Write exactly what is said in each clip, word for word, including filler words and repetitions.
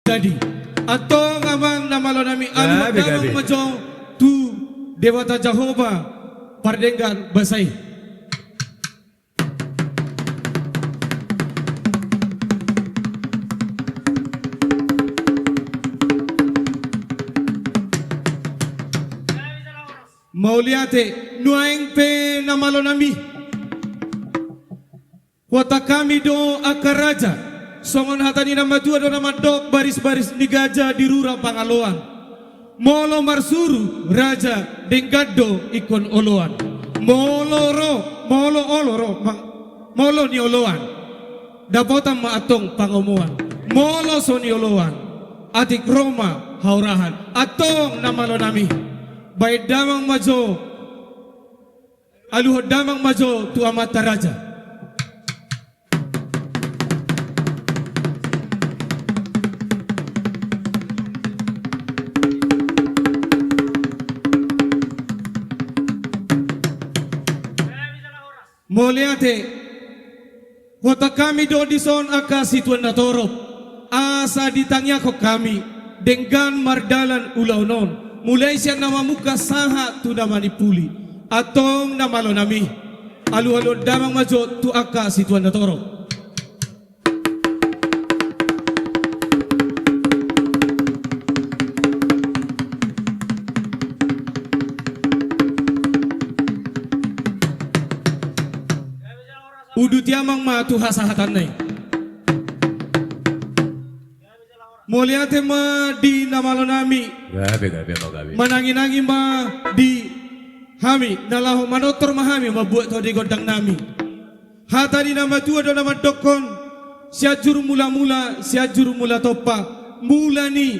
Jadi, antong amang na malo nami, aluhon damang ma jo tu Debata Jahowa pardenggan basa i. Mauliate, nuaeng pe na malo nami. Huhatahon hami do angka raja, songon hata ni na matua do na mandok, baris-baris ni gaja di rura pangaloan. Molo marsuru raja, denggan do ingkon oloan. Molo ro, molo olo ro, ma-, molo nioloan, dapotan ma antong pangomoan. Molo so nioloan, atik ro ma haurahan. Antong na malo nami, baen damang ma jo, aluhon damang ma jo tu amanta raja. Mauliate, huhatahon hami do dison angka situan na torop, asa ditangiangkon hami, denggan mardalan ulaon on, mulai sian na mamungka sahat tu na manimpuli. Antong na malo nami, alualuhon damang ma jo tu angka situan na torop. Uduti amang ma tu hasahatanna i. Mauliate ma di na malo nami. Gabe, gabe, ma gabe. Mananginangi ma di hami, na laho manortor ma hami mambuat ro di gondang nami. Hata ni na matua do na mandokkon, Sianjur Mulamula, Sianjur Mula Tompa, mula ni,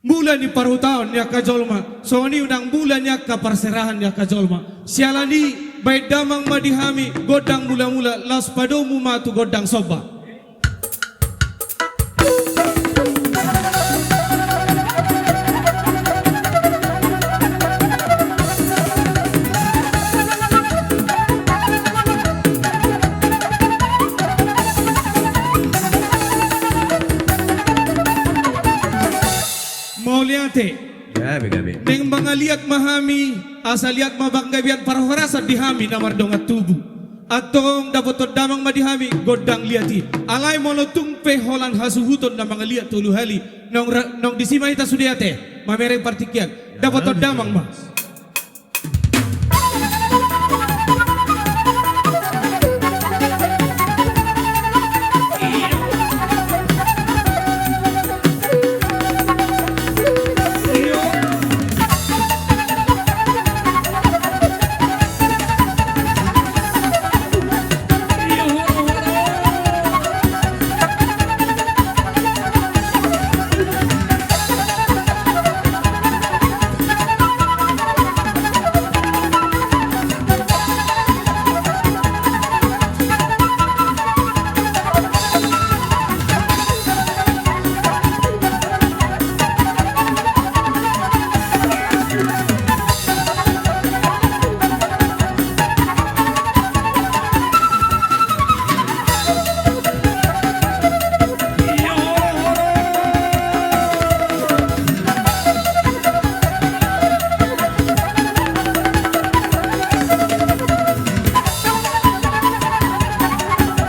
mula ni parhutaon ni angka jolma, songon i nang mula ni angka parserahan ni angka jolma. Siala ni i, baen damang ma di hami gondang mulamula, laos padomu ma tu gondang somba. Mauliate. Gabe, gabe. Naeng mangaliat ma hami, asa liat ma panggabean parhorasan di hami na mardongan tubu. Antong dapothon damang ma di hami gondang liat i. Alai molo tung pe holan hasuhuton na mangaliat tolu hali, naung ra-, naung disi ma hita sude ate, mamereng partingkian. Dapothon damang ma.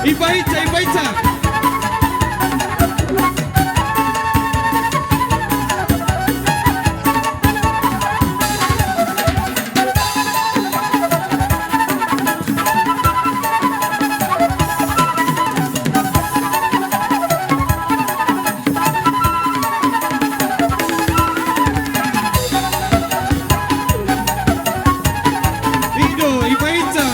Ipahinsa, ipahinsa. I do, ipahinsa.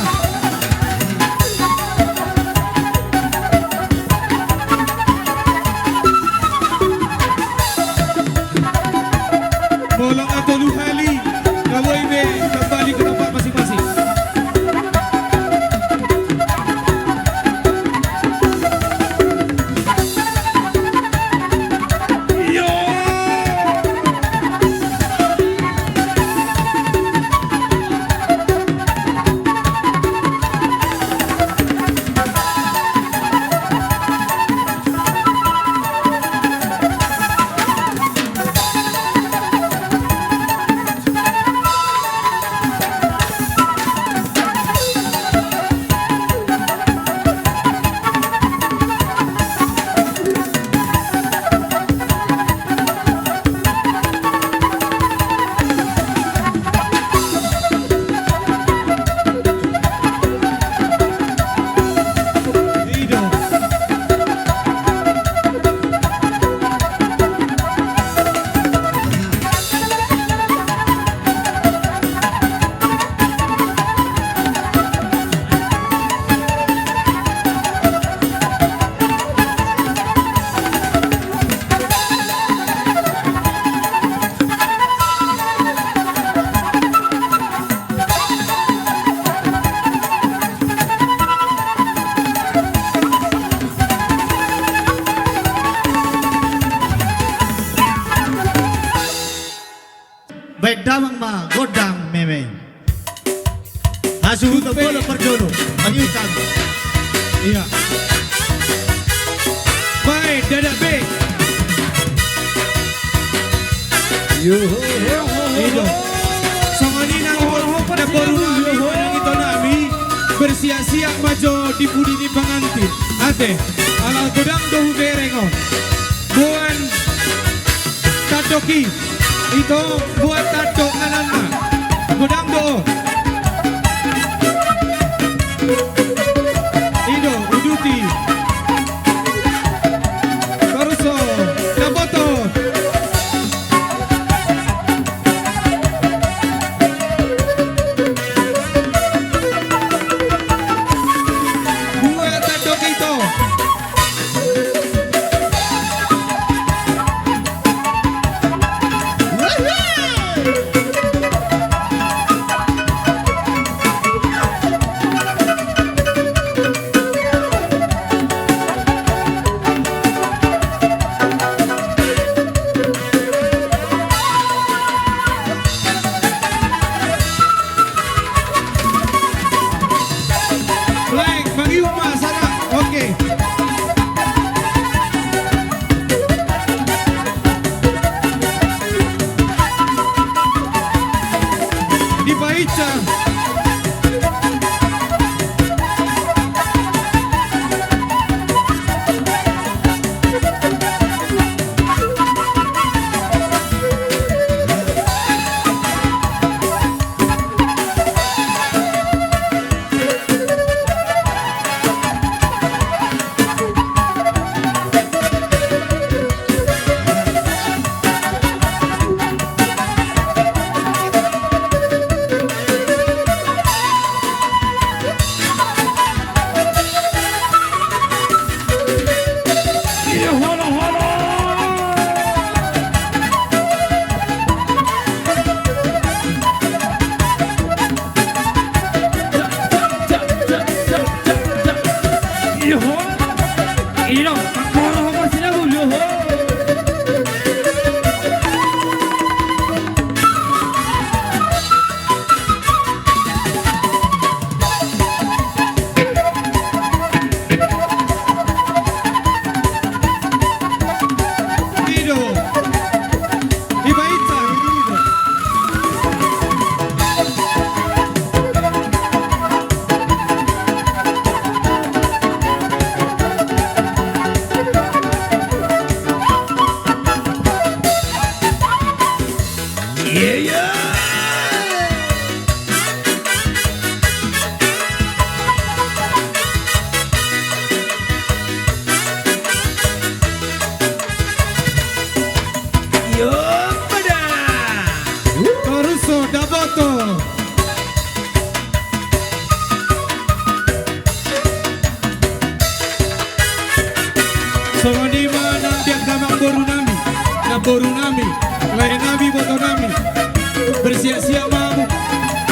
Asuhuton bolon parjolo. Mangihut hami. Iya. Baen, dadak be. Yo. I do. Songon i nang, namboru nami, manang ito nami, bersiap-siap ma jo di pudi ni pangantin. Ate, ala godang do hubereng on. Boan tandok i. Ito, boan tandok anakna. Godang do. I do, uduti. Torus, o, dapoton. Boan tandok, ito. Lek, mangihut ma sada. Oke. Dipainsa. Torus, o, dapoton. Songon i ma nang di angka namboru nami, namboru nami, lae nami, boto nami. Bersiap-siap ma hamu.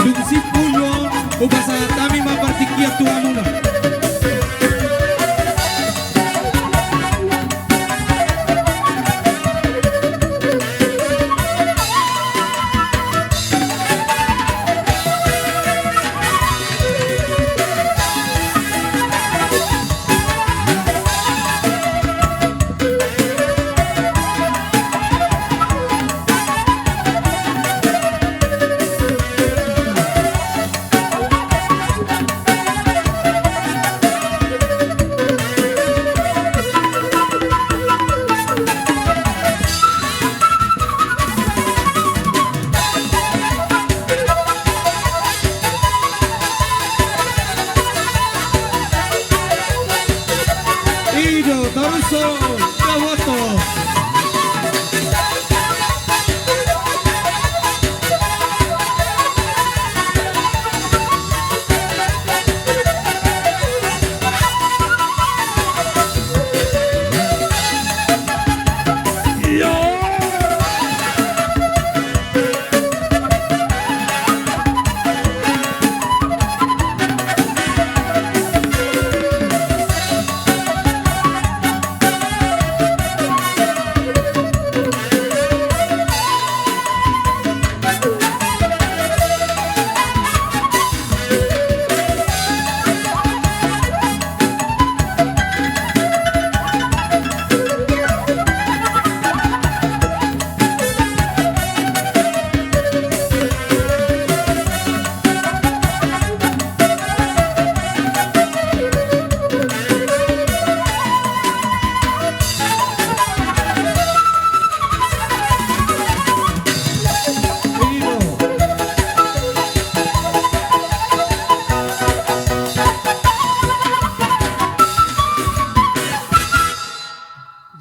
Dung simpul do on, hupasahat hami ma partingkian tu hamuna. I do, torus, o, dapoton.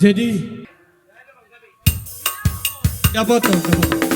Jadi, dapat, dapat.